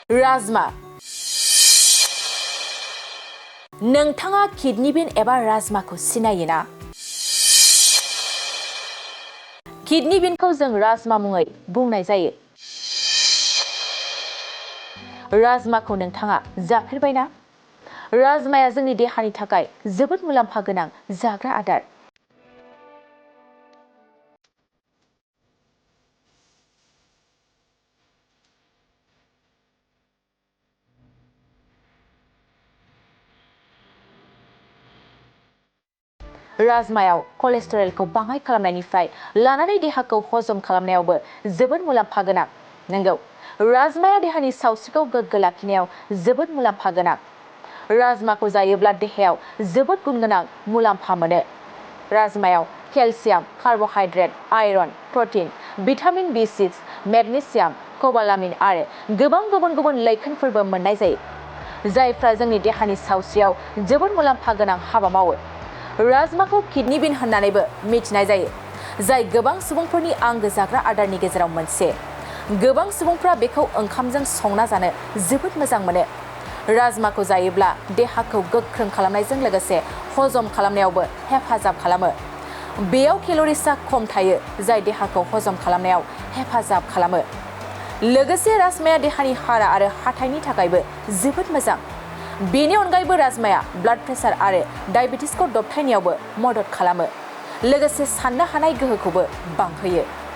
राजमा नोंथाङा किडनी बिन एबा राजमाखौ सिनायोना? किडनी बिनखौ जों राजमा मुङै बुंनाय जायो। राजमाखौ नोंथाङा जाफेरबायना? राजमाया जोंनि देहानि थाखाय जोबोद मुलाम्फा गोनां जाग्रा आदार। राजमायाव कलेस्टेरलखौ बाङाइ खालामनायनिफ्राय लानानै देहाखौ हजम खालामनायावबो जोबोद मुलाम्फा गोनां। नंगौ, राजमाया देहानि सावस्रिखौ गोग्गो लाखिनायाव जोबोद मुलाम्फा गोनां। राजमाखौ जायोब्ला देहायाव जोबोद गुनगोनां मुलाम्फा मोनो। राजमायाव calcium, carbohydrate, iron, protein, vitamin B6, magnesium, cobalamin आरो गोबां गुबुन गुबुन लैखोनफोरबो मोननाय जायो, जायफ्रा जोंनि देहानि सावस्रियाव जोबोद मुलाम्फा गोनां हाबा मावो। राजमाखौ किडनी बिन होननानैबो मिथिनाय जायो, जाय गोबां सुबुंफोरनि आंगो जाग्रा आदारनि गेजेराव मोनसे। गोबां सुबुंफ्रा बेखौ ओंखामजों संना जानो जोबोद मोजां मोनो। राजमाखौ जायोब्ला देहाखौ गोख्रों खालामनायजों लोगोसे हजम खालामनायावबो हेफाजाब खालामो। बेयाव केल'रिसआ खम थायो, जाय देहाखौ हजम खालामनायाव हेफाजाब खालामो। लोगोसे राजमाया देहानि हारा आरो हाथाइनि थाखायबो जोबोद मोजां। बेनि अनगायैबो राजमाया ब्लाड प्रेसार आरो डायबेटिसखौ दबथायनायावबो मदद खालामो, लोगोसे साननो हानाय गोहोखौबो बांहोयो।